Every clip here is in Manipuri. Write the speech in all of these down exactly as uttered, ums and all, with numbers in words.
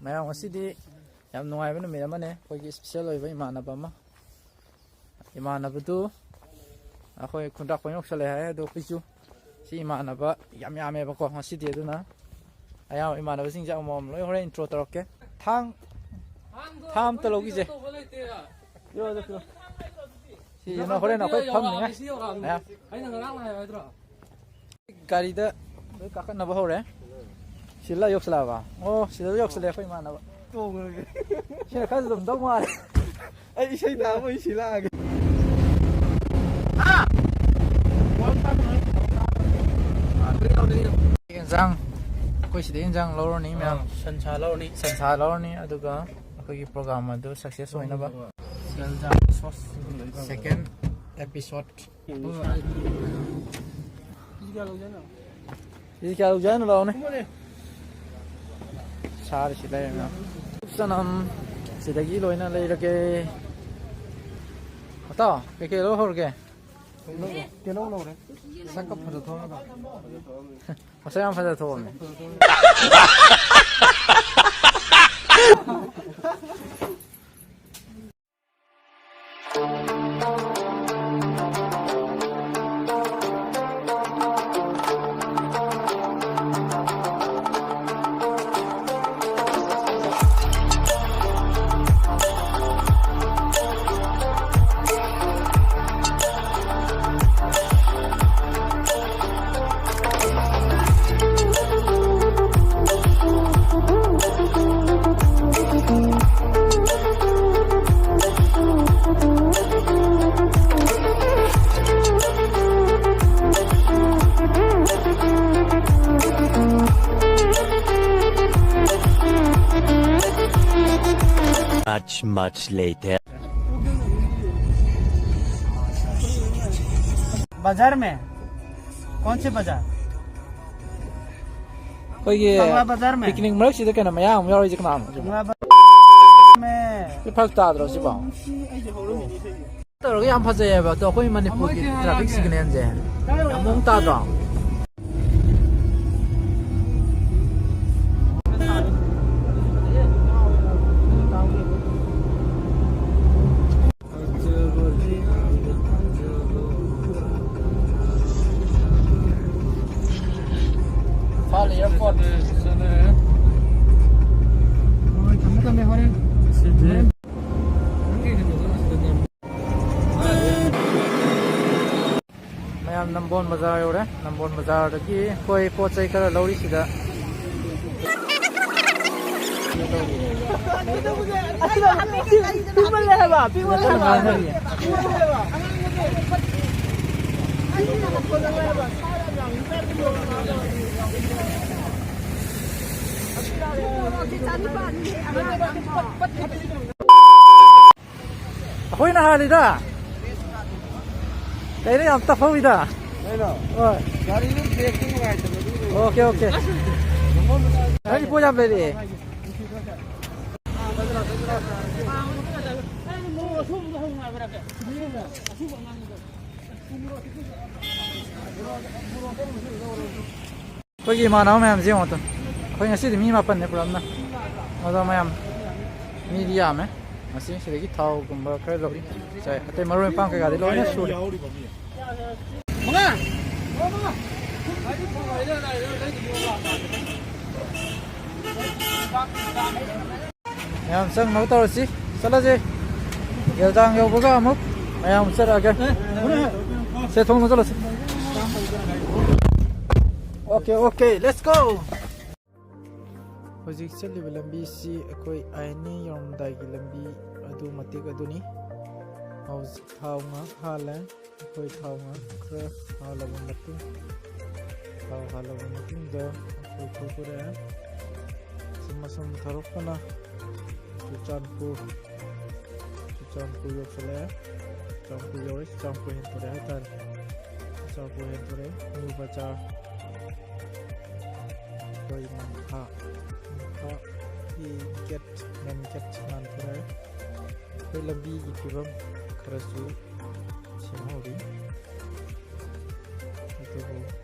ꯃꯌꯥꯝ, ꯉꯁꯤꯗꯤ ꯌꯥꯝ ꯅꯨꯡꯉꯥꯏꯕ ꯅꯨꯃꯤꯠ ꯑꯃꯅꯦ꯫ ꯑꯩꯈꯣꯏꯒꯤ ꯏꯁꯄꯤꯁꯦꯜ ꯑꯣꯏꯕ ꯏꯃꯥꯟꯅꯕ ꯑꯃ, ꯏꯃꯥꯟꯅꯕꯗꯨ ꯑꯩꯈꯣꯏ ꯈꯨꯟꯗ꯭ꯔꯥꯛꯄꯝ ꯌꯧꯁꯜꯂꯦ ꯍꯥꯏ꯫ ꯑꯗꯣ ꯑꯩꯈꯣꯏꯁꯨ ꯁꯤ ꯏꯃꯥꯟꯅꯕ ꯌꯥꯝ ꯌꯥꯝꯃꯦꯕꯀꯣ ꯉꯁꯤꯗꯤ꯫ ꯑꯗꯨꯅ ꯑꯌꯥꯝꯕ ꯏꯃꯥꯟꯅꯕꯁꯤꯡꯁꯦ ꯑꯃꯃꯝ ꯂꯣꯏ ꯍꯣꯔꯦꯟ ꯏꯟꯇ꯭ꯔꯣ ꯇꯧꯔꯛꯀꯦ꯫ ꯊꯥꯡ, ꯊꯥꯡ ꯑꯝꯇ ꯂꯧꯈꯤꯁꯦ꯫ ꯄꯤꯔꯛꯑꯣ, ꯄꯤꯔꯛꯑꯣ꯫ ꯁꯤꯁꯤꯅ ꯍꯣꯔꯦꯟ ꯑꯩꯈꯣꯏ ꯐꯝꯅꯤꯡꯉꯥꯏ꯫ ꯁꯤ ꯌꯧꯔꯛꯑꯕꯅꯤ꯫ ꯃꯌꯥꯝ꯫ ꯑꯩꯅ ꯉꯔꯥꯡ ꯍꯥꯏꯕ ꯍꯥꯏꯗ꯭ꯔꯣ? ꯒꯥꯔꯤꯗ ꯂꯣꯏ ꯀꯥꯈꯠꯅꯕ ꯍꯧꯔꯦ꯫ ꯁꯤꯗ ꯌꯧꯁꯜꯂꯛꯑꯕ? ꯑꯣ, ꯁꯤꯗ ꯌꯧꯁꯜꯂꯛꯑꯦ ꯑꯩꯈꯣꯏ ꯏꯃꯥꯟꯅꯕ꯫ ꯇꯣꯡꯉꯒꯦ꯫ ꯁꯤꯅ ꯈꯔ ꯂꯨꯝꯗꯧ ꯃꯥꯜꯂꯦ꯫ ꯑꯩ ꯏꯁꯩ ꯇꯥꯕ ꯑꯣꯏ ꯁꯤ ꯂꯥꯛꯑꯒꯦ꯫ ꯌꯦꯟꯁꯥꯡ, ꯑꯩꯈꯣꯏ ꯁꯤꯗ ꯌꯦꯟꯁꯥꯡ ꯂꯧꯔꯅꯤ ꯃꯌꯥꯝ꯫ ꯁꯟꯁꯥ ꯂꯧꯔꯅꯤ꯫ ꯁꯟꯁꯥ ꯂꯧꯔꯅꯤ, ꯑꯗꯨꯒ ꯑꯩꯈꯣꯏꯒꯤ ꯄ꯭ꯔꯣꯒ꯭ꯔꯥꯝ ꯑꯗꯨ ꯁꯛꯁꯦꯁ ꯑꯣꯏꯅꯕ꯫ ꯁꯦꯜꯖꯥꯡ ꯁꯣꯁ꯫ ꯁꯦꯀꯦꯟ ꯑꯦꯄꯤꯁꯣꯗ꯫ ꯁꯤꯗꯤ ꯀꯌꯥ ꯂꯧꯖꯥꯠꯅꯣ ꯂꯥꯛꯑꯣꯅꯦ꯫ ꯁꯥꯔꯤꯁꯤ ꯂꯩꯔꯦ ꯃꯌꯥꯝ꯫ ꯆꯅꯝ ꯁꯤꯗꯒꯤ ꯂꯣꯏꯅ ꯂꯩꯔꯒꯦ꯫ ꯃꯇꯥꯎ, ꯀꯩꯀꯩ ꯂꯧꯍꯧꯔꯒꯦ? ꯇꯤꯜꯍꯧ ꯂꯧꯔꯦ꯫ ꯁꯛꯀ ꯐꯖ ꯊꯣꯛꯑꯒ꯫ ꯃꯁꯛ ꯌꯥꯝ ꯐꯖ ꯊꯣꯛꯑꯝꯃꯦ꯫ Much, much later. बाजार में? कौन से बाजार? ꯑꯩꯈꯣꯏꯒꯤ ꯀꯪꯂꯥ ꯕꯖꯥꯔ ꯃꯦ꯫ ꯄꯤꯛꯅꯤꯛ ꯃꯔꯛꯁꯤꯗ ꯀꯩꯅꯣ ꯃꯌꯥꯝ ꯑꯃ ꯌꯥꯎꯔꯤꯁꯦ ꯀꯅꯥꯅꯣ ꯁꯤꯕꯣ? ꯀꯪꯂꯥ ꯕꯖꯥꯔ ꯃꯦ꯫ ꯁꯤ ꯐꯔꯛ ꯇꯥꯗ꯭ꯔꯣ ꯁꯤꯕꯣ? ꯇꯧꯔꯒ ꯌꯥꯝ ꯐꯖꯩꯌꯦꯕ꯫ ꯑꯗꯣ ꯑꯩꯈꯣꯏ ꯃꯅꯤꯄꯨꯔꯒꯤ ꯇ꯭ꯔꯥꯐꯤꯛ ꯁꯤꯒꯅꯦꯜꯁꯦ ꯌꯥꯝ ꯃꯑꯣꯡ ꯇꯥꯗ꯭ꯔꯣ? ꯅꯝꯕꯣꯜ ꯕꯖꯥꯔ ꯌꯧꯔꯦ꯫ ꯅꯝꯕꯣꯜ ꯕꯖꯥꯔꯗꯒꯤ ꯑꯩꯈꯣꯏ ꯄꯣꯠ ꯆꯩ ꯈꯔ ꯂꯧꯔꯤꯁꯤꯗ꯫ ꯑꯁꯤꯗ ꯄꯤ-, ꯄꯤꯛꯃꯜꯂꯦ ꯍꯥꯏꯕ, ꯄꯤꯛꯃꯜꯂꯦ ꯍꯥꯏꯕ꯫ ꯉꯥꯡꯅꯔꯤꯌꯦ꯫ ꯑꯩꯈꯣꯏꯅ ꯍꯥꯜꯂꯤꯗ꯫ ꯀꯩꯅꯣ ꯌꯥꯝ ꯇꯞꯍꯧꯋꯤꯗ꯫ ꯀꯩꯅꯣ? ꯍꯣꯏ꯫ ꯒꯥꯔꯤꯗꯨ ꯕ꯭ꯔꯦꯛꯇꯨ ꯅꯨꯡꯉꯥꯏꯇꯕ ꯑꯗꯨꯒꯤ꯫ Okay, okay. ꯅꯪꯒꯤ ꯄꯣꯠ ꯌꯥꯝ ꯂꯩꯔꯛꯑꯦ꯫ ꯑꯩꯈꯣꯏꯒꯤ ꯏꯃꯥꯟꯅꯕ ꯃꯌꯥꯝꯁꯦ ꯌꯦꯡꯉꯣ ꯇꯨ꯫ ꯑꯩꯈꯣꯏ ꯉꯁꯤꯗꯤ ꯃꯤ ꯃꯥꯄꯟꯅꯦ ꯄꯨꯂꯞꯅ꯫ ꯑꯗꯣ ꯃꯌꯥꯝ ꯃꯤꯗꯤ ꯌꯥꯝꯃꯦ꯫ ꯉꯁꯤ ꯁꯤꯗꯒꯤ ꯊꯥꯎꯒꯨꯝꯕ ꯈꯔ ꯂꯧꯔꯤ꯫ ꯆꯥꯏ꯫ ꯑꯇꯩ ꯃꯔꯣꯏ ꯃꯄꯥꯡ ꯀꯩꯀꯥꯗꯤ ꯂꯣꯏꯅ ꯁꯨꯔꯦ꯫ ꯃꯉꯥ! ꯃꯌꯥꯝ ꯆꯪꯅꯕ ꯇꯧꯔꯁꯤ꯫ ꯆꯠꯂꯁꯦ꯫ ꯒꯦꯜꯖꯥꯡ ꯌꯧꯕꯒ ꯑꯃꯨꯛ ꯃꯌꯥꯝ ꯆꯠꯂꯛꯑꯒꯦ꯫ ꯁꯦ, ꯊꯣꯡꯗ ꯆꯠꯂꯁꯤ꯫ Okay, okay, let's go꯫ ꯍꯧꯖꯤꯛ ꯆꯠꯂꯤꯕ ꯂꯝꯕꯤꯁꯤ ꯑꯩꯈꯣꯏ ꯑꯥꯏ ꯑꯦꯟ ꯑꯦ ꯌꯧꯔꯝꯗꯥꯏꯒꯤ ꯂꯝꯕꯤ ꯑꯗꯨ ꯃꯇꯦꯛ ꯑꯗꯨꯅꯤ꯫ ꯍꯧꯖꯤꯛ ꯊꯥꯎ ꯉꯥꯏꯍꯥꯛ ꯍꯥꯜꯂꯦ꯫ ꯑꯩꯈꯣꯏ ꯊꯥꯎ ꯉꯥꯏꯍꯥꯛ ꯈꯔ ꯍꯥꯜꯂꯕ ꯃꯇꯨꯡ, ꯊꯥꯎ ꯍꯥꯜꯂꯕ ꯃꯇꯨꯡꯗ ꯑꯩꯈꯣꯏ ꯊꯧꯗꯣꯔꯛꯑꯦ꯫ ꯑꯁꯨꯝ ꯑꯁꯨꯝ ꯊꯧꯔꯛꯄꯅ ꯆꯨꯔꯆꯥꯟꯄꯨꯔ, ꯆꯨꯔꯆꯥꯟꯄꯨꯔ ꯌꯧꯁꯜꯂꯛꯑꯦ꯫ ꯆꯨꯔꯆꯥꯟꯄꯨꯔ ꯌꯧꯔꯦ, ꯆꯨꯔꯆꯥꯟꯄꯨꯔ ꯍꯦꯟꯗꯣꯔꯛꯑꯦ ꯍꯥꯏꯇꯥꯔꯦ꯫ ꯆꯨꯔꯆꯥꯟꯄꯨꯔ ꯍꯦꯟꯗꯣꯔꯛꯑꯦ, ꯅ꯭ꯌꯨ ꯕꯖꯥꯔ꯫ ꯑꯩꯈꯣꯏ ꯃꯪꯈꯥ, ꯃꯪꯈꯥꯒꯤ ꯒꯦꯠ, ꯃꯦꯟ ꯒꯦꯠ ꯂꯥꯟꯊꯣꯔꯛꯑꯦ꯫ ꯑꯩꯈꯣꯏ ꯂꯝꯕꯤꯒꯤ ꯐꯤꯕꯝ ꯈꯔꯁꯨ ꯁꯦꯝꯍꯧꯔꯤ꯫ ꯑꯗꯨꯕꯨ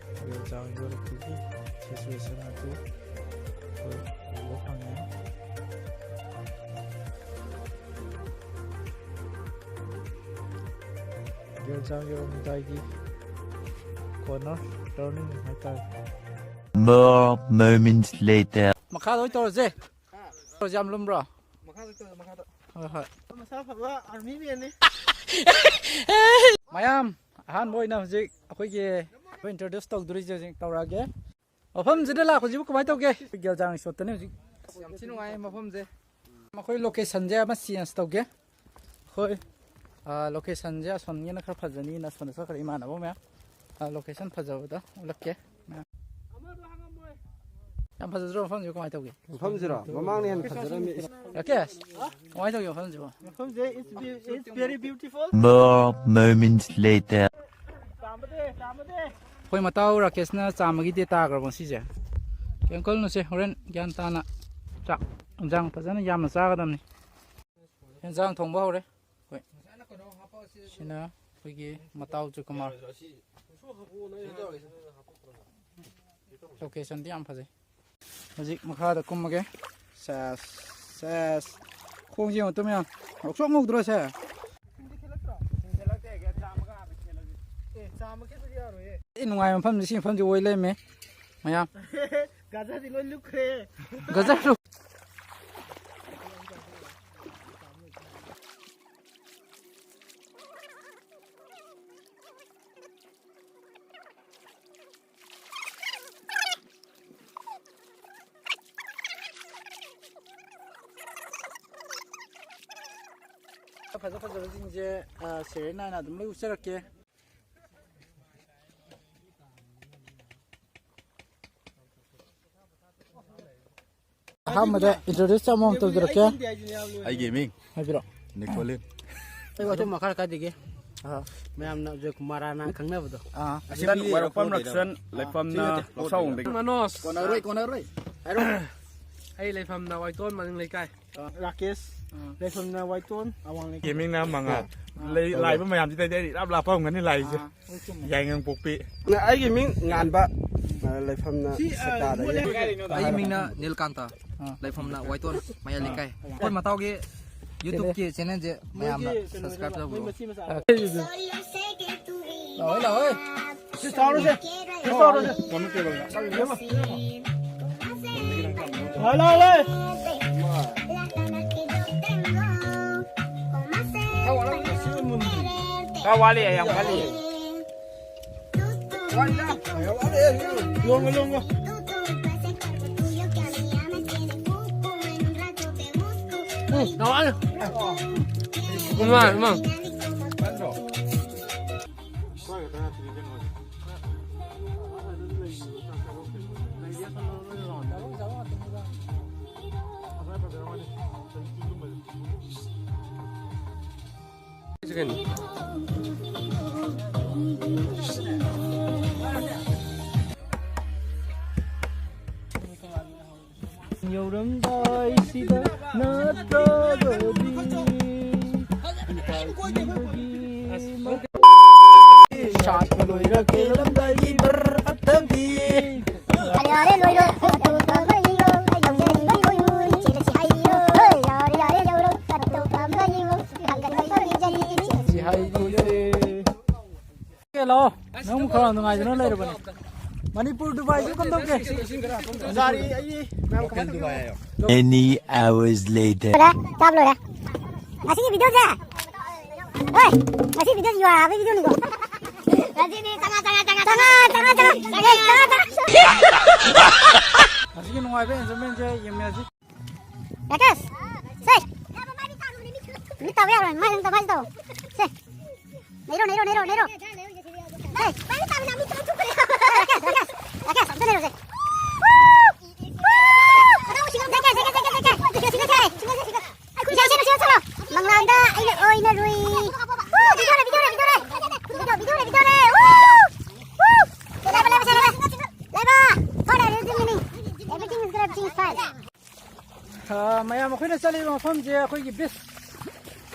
ꯒꯦꯜꯖꯥꯡ ꯌꯧꯔꯛꯄꯒꯤ ꯁꯤꯆꯨꯋꯦꯁꯟ ꯑꯗꯨ ꯑꯩꯈꯣꯏ ꯎꯕ ꯐꯪꯉꯦ꯫ ꯒꯦꯜꯖꯥꯡ ꯌꯧꯔꯝꯗꯥꯏꯒꯤ ꯀꯣꯔꯅꯔ ꯇꯔꯅꯤꯡ ꯍꯥꯏꯇꯥꯔꯦ꯫ More moments later. ꯃꯈꯥ ꯂꯣꯏ ꯇꯧꯔꯁꯦ꯫ ꯇꯧꯔꯁꯦ, ꯌꯥꯝ ꯂꯨꯝꯕ꯭ꯔꯣ? ꯃꯈꯥꯗ ꯇꯧꯔꯣ, ꯃꯈꯥꯗ꯫ ꯍꯣꯏ, ꯍꯣꯏ꯫ ꯃꯁꯥ ꯐꯕ ꯑꯥꯔꯃꯤ ꯃꯦꯟꯅꯤ꯫ ꯃꯌꯥꯝ, ꯑꯍꯥꯟꯕ ꯑꯣꯏꯅ ꯍꯧꯖꯤꯛ ꯑꯩꯈꯣꯏꯒꯤ ꯑꯩꯈꯣꯏ introduce ꯇꯧꯗꯣꯔꯤꯁꯦ ꯍꯧꯖꯤꯛ ꯇꯧꯔꯛꯑꯒꯦ꯫ ꯃꯐꯝꯁꯤꯗ ꯂꯥꯛꯄꯁꯤꯕꯨ ꯀꯃꯥꯏꯅ ꯇꯧꯒꯦ? ꯒꯦꯜꯖꯥꯡ ꯔꯤꯁꯣꯔꯠꯇꯅꯤ ꯍꯧꯖꯤꯛ꯫ ꯑꯁ, ꯌꯥꯝ ꯊꯤ ꯅꯨꯡꯉꯥꯏ ꯃꯐꯝꯁꯦ꯫ ꯑꯩꯈꯣꯏ locationꯁꯦ ꯑꯃ change ꯇꯧꯒꯦ꯫ ꯑꯩꯈꯣꯏ, ꯑ, locationꯁꯦ ꯑꯁꯣꯝꯒꯤꯅ ꯈꯔ ꯐꯖꯅꯤꯅ ꯑꯁꯣꯝꯗ ꯆꯠꯈ꯭ꯔꯦ ꯏꯃꯥꯟꯅꯕ ꯃꯌꯥꯝ꯫ ꯑ, location ꯐꯖꯕꯗ ꯎꯠꯂꯛꯀꯦ꯫ ꯌꯥꯝ ꯐꯖꯗ꯭ꯔꯣ ꯃꯐꯝꯁꯤꯕꯨ? ꯀꯃꯥꯏꯅ ꯇꯧꯒꯦ? ꯃꯐꯝꯁꯤꯔꯣ? ꯃꯃꯥꯡꯅ ꯍꯦꯟꯅ ꯐꯖꯔꯝꯃꯤ꯫ ꯔꯥꯀꯦꯁ, ꯀꯃꯥꯏꯅ ꯇꯧꯒꯦ ꯃꯐꯝꯁꯤꯕꯨ? ꯃꯐꯝꯁꯦ, it's be-, it's very beautiful. More moments later. ꯑꯩꯈꯣꯏ ꯃꯇꯥꯎ ꯔꯥꯀꯦꯁꯅ ꯆꯥꯝꯃꯒꯤ ꯗꯦ ꯇꯥꯈ꯭ꯔꯕꯣ ꯉꯁꯤꯁꯦ? ꯀꯩꯝ ꯈꯜꯂꯨꯅꯨꯁꯦ, ꯍꯣꯔꯦꯟ ꯒ꯭ꯌꯥꯟ ꯇꯥꯅ ꯆꯥꯛ ꯏꯟꯖꯥꯡ ꯐꯖꯅ ꯌꯥꯝꯅ ꯆꯥꯒꯗꯕꯅꯤ꯫ ꯏꯟꯖꯥꯡ ꯊꯣꯡꯕ ꯍꯧꯔꯦ꯫ ꯍꯣꯏ꯫ ꯁꯤꯅ ꯑꯩꯈꯣꯏꯒꯤ ꯃꯇꯥꯎ ꯖꯣꯏꯀꯨꯃꯥꯔ꯫ Locationꯗꯤ ꯌꯥꯝ ꯐꯖꯩ꯫ ꯍꯧꯖꯤꯛ ꯃꯈꯥꯗ ꯀꯨꯝꯃꯒꯦ꯫ ꯁꯦꯁ, ꯁꯦꯁ꯫ ꯈꯣꯡꯁꯦ ꯌꯦꯡꯉꯨ ꯇꯨ ꯃꯌꯥꯝ꯫ ꯉꯧꯁꯣꯛ ꯉꯧꯗ꯭ꯔꯣ ꯁꯦ? ꯑꯦ, ꯅꯨꯡꯉꯥꯏꯕ ꯃꯐꯝꯁꯦ ꯁꯤ ꯃꯐꯝꯁꯦ ꯑꯣꯏ ꯂꯩꯔꯝꯃꯦ꯫ ꯃꯌꯥꯝ꯫ ꯒꯖꯔꯗꯤ ꯂꯣꯏ ꯂꯨꯞꯈ꯭ꯔꯦ꯫ ꯒꯖꯔ ꯂꯨꯞ-, ꯐꯖ ꯐꯖꯕꯁꯤꯡꯁꯦ, ꯑ, serial ꯅꯥꯏꯅ ꯑꯗꯨꯝ ꯂꯣꯏ ꯎꯠꯆꯔꯛꯀꯦ꯫ ꯑꯍꯥꯟꯕꯗ introduce ꯑꯃꯃꯝ ꯇꯧꯖꯔꯛꯀꯦ꯫ ꯑꯩꯒꯤ ꯃꯤꯡ ꯍꯥꯏꯕꯤꯔꯣ꯫ ꯅꯤꯀꯣꯂꯤꯟ꯫ ꯑꯩ ꯋꯥꯊꯣꯛ ꯃꯈꯥ ꯀꯥꯏꯗꯒꯤ? ꯑꯥ꯫ ꯃꯌꯥꯝꯅ ꯖꯣꯏꯀꯨꯃꯥꯔꯅ ꯈꯪꯅꯕꯗꯣ꯫ ꯑꯥ꯫ ꯑꯁꯤꯗꯤ ꯋꯥꯏꯔꯣꯛꯄꯝ ꯔꯛꯁꯟ, ꯂꯩꯐꯝꯅ ꯂꯧꯁꯥꯎꯗꯒꯤ꯫ ꯃꯅꯣꯖ꯫ ꯀꯣꯟꯅꯔꯣꯏ, ꯀꯣꯟꯅꯔꯣꯏ꯫ ꯍꯥꯏꯔꯣ꯫ ꯑꯩ ꯂꯩꯐꯝꯅ ꯋꯥꯏꯇꯣꯟ ꯃꯅꯤꯡ ꯂꯩꯀꯥꯏ꯫ ꯔꯥꯀꯦꯁ, ꯑꯥ꯫ ꯂꯩꯐꯝꯅ ꯋꯥꯏꯇꯣꯟ, ꯑꯋꯥꯡ ꯂꯩꯀꯥꯏ꯫ ꯒꯦꯃꯤꯡꯅ ꯃꯉꯥꯜ꯫ ꯑꯥ꯫ ꯂꯩ-, ꯂꯥꯛꯏꯕ ꯃꯌꯥꯝꯁꯤꯗꯩꯗꯤ ꯑꯩ ꯏꯔꯥꯞ ꯂꯥꯞꯄ ꯑꯃꯒꯅꯤ ꯂꯥꯛꯏꯁꯦ꯫ ꯑꯥ꯫ ꯌꯥꯏꯉꯪꯄꯣꯛꯄꯤ꯫ ꯑꯩꯒꯤ ꯃꯤꯡ ꯉꯥꯟꯕ, ꯑ, ꯂꯩꯐꯝꯅ ꯁꯤ, ꯑ, ꯁꯦꯛꯇꯥꯗꯒꯤ꯫ ꯑꯩꯒꯤ ꯃꯤꯡꯅ ꯅꯤꯜꯀꯥꯟꯇ, ꯑꯥ꯫ ꯂꯩꯐꯝꯅ ꯋꯥꯏꯇꯣꯟ, ꯃꯌꯥꯏ ꯂꯩꯀꯥꯏ꯫ ꯑꯩꯈꯣꯏ ꯃꯇꯥꯎꯒꯤ YouTubeꯀꯤ channelꯁꯦ ꯃꯌꯥꯝꯅ subscribe ꯇꯧꯕꯤꯌꯨ꯫ ꯂꯥꯛꯑꯣꯏ, ꯂꯥꯛꯑꯣꯏ꯫ ꯁꯤ ꯆꯥꯎꯔꯁꯦ꯫ ꯁꯤ ꯆꯥꯎꯔꯁꯦ꯫ ꯂꯥꯛꯑꯣꯏ, ꯂꯥꯛꯑꯣꯏ꯫ ꯈꯔ ꯋꯥꯠꯂꯤ, ꯌꯥꯝ ꯋꯥꯠꯂꯤ꯫ ꯂꯣꯡꯉꯣ, ꯂꯣꯡꯉꯣ꯫ ꯎꯝ, ꯍꯥꯎꯔꯦ꯫ ꯏꯃꯥ, ꯏꯃꯥ꯫ ꯌꯧꯔꯝꯗꯥꯏꯁꯤꯗ ꯅꯠꯇ꯭ꯔꯒꯗꯤ ꯁꯥꯠꯄ ꯂꯣꯏꯔꯛꯀꯦ ꯂꯝꯗꯥꯏꯒꯤ ꯕꯔ ꯐꯠꯇꯕꯤ꯫ ꯌꯥꯔꯦ, ꯂꯣꯏꯔꯣ꯫ ꯁꯤ ꯍꯥꯏꯔꯤꯁꯦ꯫ ꯂꯥꯛꯑꯣ꯫ ꯅꯪ ꯈꯔ ꯅꯨꯡꯉꯥꯏꯗꯅ ꯂꯩꯔꯕꯅꯦ꯫ ꯃꯅꯤꯄꯨꯔ, ꯗꯨꯕꯥꯏꯁꯨ ꯀꯝꯗꯧꯒꯦ? ꯖꯥꯔꯤ ꯑꯩ ꯃꯌꯥꯝ ꯀꯃꯥꯏꯅ ꯇꯧꯒꯦ? Many hours later. ꯂꯣꯏꯔꯦ, ꯆꯥꯕ ꯂꯣꯏꯔꯦ꯫ ꯉꯁꯤꯒꯤ ꯚꯤꯗꯤꯑꯣꯁꯦ, ꯍꯣꯏ, ꯉꯁꯤ ꯚꯤꯗꯤꯑꯣꯁꯦ ꯌꯨꯍꯥꯔ ꯍꯥꯕꯒꯤ ꯚꯤꯗꯤꯑꯣꯅꯤꯀꯣ꯫ ꯉꯁꯤꯗꯤ ꯆꯪꯉꯥ, ꯆꯪꯉꯥ, ꯆꯪꯉꯥ, ꯆꯪꯉꯥ, ꯆꯪꯉꯥ, ꯆꯪꯉꯥ, ꯆꯪꯉꯥ꯫ ꯉꯁꯤꯒꯤ ꯅꯨꯡꯉꯥꯏꯕ enjoymentꯁꯦ ꯌꯦꯡꯃꯤꯟꯅꯁꯤ꯫ ꯔꯥꯀꯦꯁ, ꯁꯦ꯫ ꯃꯤꯠ ꯇꯥꯕ ꯌꯥꯔꯣꯏ, ꯃꯥꯏ ꯅꯪ ꯇꯧ, ꯃꯥꯏ ꯇꯧ꯫ ꯁꯦ꯫ ꯅꯩꯔꯣ, ꯅꯩꯔꯣ, ꯅꯩꯔꯣ, ꯅꯩꯔꯣ꯫ ꯁꯦ꯫ ꯔꯥꯀꯦꯁ, ꯔꯥꯀꯦꯁ, ꯔꯥꯀꯦꯁ, ꯑꯝꯇ ꯅꯩꯔꯣꯁꯦ꯫ ꯔꯥꯀꯦꯁ, ꯔꯥꯀꯦꯁ, ꯔꯥꯀꯦꯁ, ꯔꯥꯀꯦꯁ꯫ ꯁꯤꯒ, ꯁꯤꯒ, ꯁꯤꯒ, ꯁꯤꯒ꯫ ꯑꯩꯈꯣꯏ ꯁꯤꯒ, ꯁꯤꯒ, ꯁꯤꯒ ꯆꯠꯂꯣ꯫ ꯃꯪꯂꯥꯟꯗ ꯑꯩꯅ ꯑꯣꯏꯅ ꯔꯨꯏ꯫ ꯋꯨ, ꯚꯤꯗꯤꯑꯣꯅꯦ, ꯚꯤꯗꯤꯑꯣꯅꯦ, ꯚꯤꯗꯤꯑꯣꯅꯦ꯫ ꯚꯤꯗꯤꯑꯣ, ꯚꯤꯗꯤꯑꯣꯅꯦ, ꯚꯤꯗꯤꯑꯣꯅꯦ꯫ ꯋꯨ! ꯂꯩꯕ, ꯂꯩꯕ, ꯂꯩꯕ, ꯂꯩꯕ꯫ Phone everything Guinea. Everything is good, everything is fine꯫ ꯑ, ꯃꯌꯥꯝ ꯑꯩꯈꯣꯏꯅ ꯆꯠꯂꯤꯕ ꯃꯐꯝꯁꯦ ꯑꯩꯈꯣꯏꯒꯤ beach,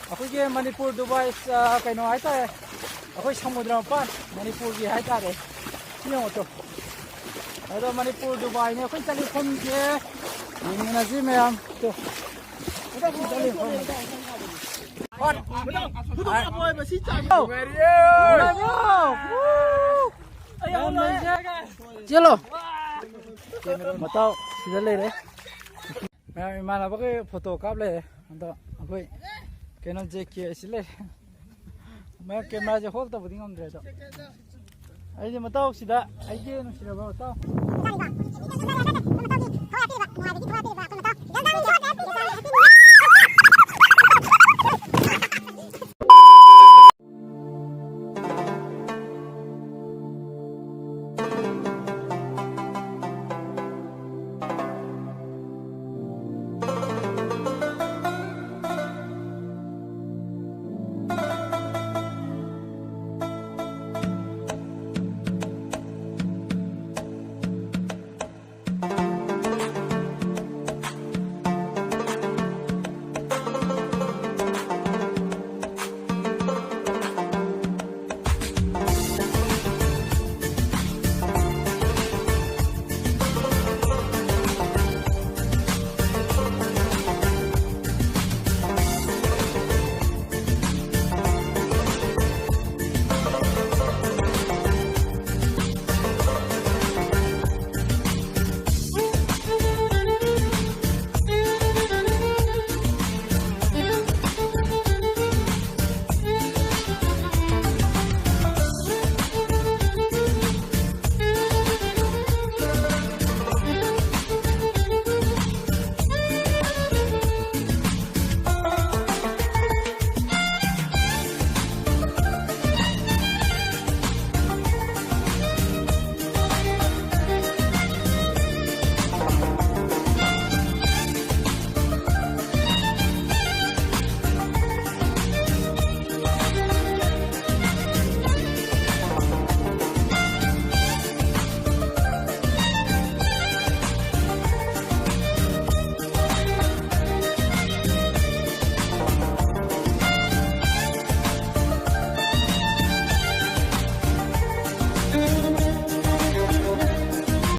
ꯑꯩꯈꯣꯏꯒꯤ ꯃꯅꯤꯄꯨꯔ ꯗꯨꯕꯥꯏ, ꯑ, ꯀꯩꯅꯣ ꯍꯥꯏꯇꯥꯔꯦ, ꯑꯩꯈꯣꯏ ꯁꯃꯨꯗ꯭ꯔ ꯃꯄꯥꯟ ꯃꯅꯤꯄꯨꯔꯒꯤ ꯍꯥꯏꯇꯥꯔꯦ꯫ ꯁꯤ ꯌꯦꯡꯉꯣ ꯇꯨ꯫ ꯑꯗꯣ ꯃꯅꯤꯄꯨꯔ ꯗꯨꯕꯥꯏꯅꯦ ꯑꯩꯈꯣꯏ ꯆꯠꯂꯤ ꯃꯐꯝꯁꯦ꯫ ꯌꯦꯡꯃꯤꯟꯅꯁꯤ ꯃꯌꯥꯝ ꯇꯨ꯫ ꯅꯨꯡꯉꯥꯏꯕ꯭ꯔꯣ? ꯆꯦꯜꯂꯣ꯫ ꯃꯇꯥꯎ ꯁꯤꯗ ꯂꯩꯔꯦ꯫ ꯃꯌꯥꯝ ꯏꯃꯥꯟꯅꯕꯈꯩ ꯐꯣꯇꯣ ꯀꯥꯞ ꯂꯩꯔꯦ꯫ ꯑꯗꯣ ꯑꯩꯈꯣꯏ ꯀꯩꯅꯣ ꯖꯦ ꯀꯦ ꯑꯁꯤ ꯂꯩꯔꯦ꯫ ꯃꯌꯥꯝ ꯀꯦꯃꯦꯔꯥꯁꯦ hold ꯇꯧꯕꯗꯤ ꯉꯝꯗ꯭ꯔꯦ ꯑꯗꯣ꯫ ꯑꯩꯗꯤ ꯃꯇꯥꯎꯁꯤꯗ ꯑꯩꯒꯤ ꯅꯨꯡꯁꯤꯔꯕ ꯃꯇꯥꯎ꯫